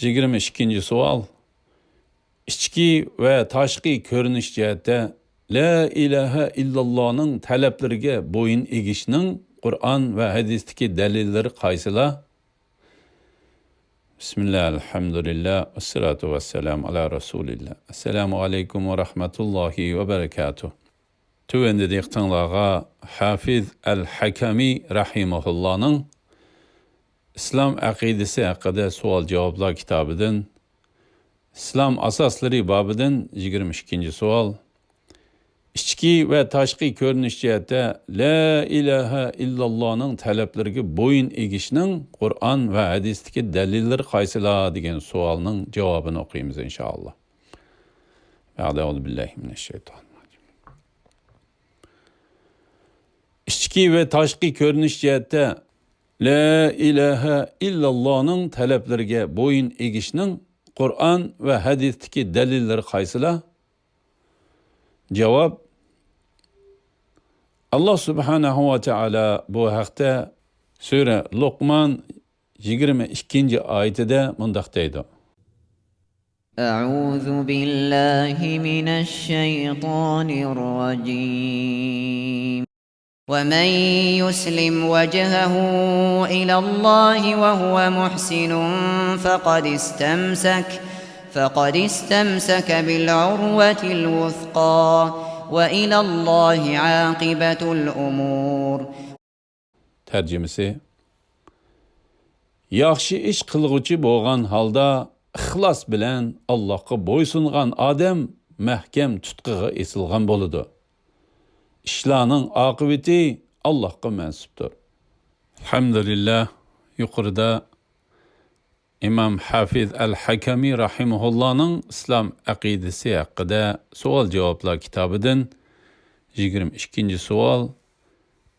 22-savol. Ichki va tashqi ko'rinish jihatda La ilaha illallohning talablariga bo'yin egishning Qur'on va hadisdagi dalillari qaysilar? Bismillah, elhamdülillah, ve salatu ve selamu ala Resulillah. Esselamu aleyküm ve rahmetullahi ve berekatuh. Tövende diqqətinizə Hafiz el-Hakami rahimahullahның İslam aqidesi haqida sual javoblar kitobidan İslam asoslari bobidan 22-savol. Ichki va tashqi ko'rinish jihatda La ilaha illallohning talablariga bo'yin egishning Qur'on va hadisdagi dalillari qaysilar degan savolning javobini o'qiymiz inshaalloh. A'udhu billahi mineşşeytanirracim. Ichki va tashqi ko'rinish jihatda La ilaha illallohning talablariga bo'yin egishning Qur'on va hadisdagi dalillari qaysilar? Javob: Allah subhanahu va taolo bu haqda sura Luqman 22 oyatida mundoq deydi: أعوذ بالله من الشيطان الرجيم. ومن يسلم وجهه إلى الله وهو محسن فقد استمسك بالعروة الوثقى وإلى الله عاقبة الأمور. Tercümesi: Yaxshi ish qilg'uchi bo'lgan holda ixlos bilan Allohga bo'ysungan odam mahkam tutqiga esilgan bo'ladi. Ishlarning oqibati Allohga mansubdir. Alhamdulillah, yuqorida İmam Hafiz el-Hakami rahimahullahning İslam aqidasi haqida savol javoblar kitobidan 22-savol,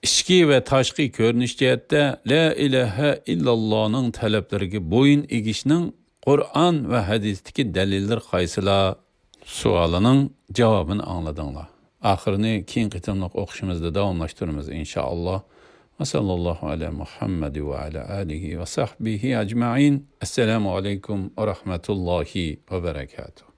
ichki va tashqi ko'rinish jihatda La ilaha illallohning talablariga bo'yin egishning Qur'on va hadisdagi dalillar qaysilar savolining javobini angladinglar. Oxirini keyin qitimliq o'qishimizda davomlashtiramiz inshaalloh. Ve sallallahu ala Muhammed ve ala alihi ve sahbihi ecmain. Esselamu aleyküm ve rahmetullahi ve berekatuhu.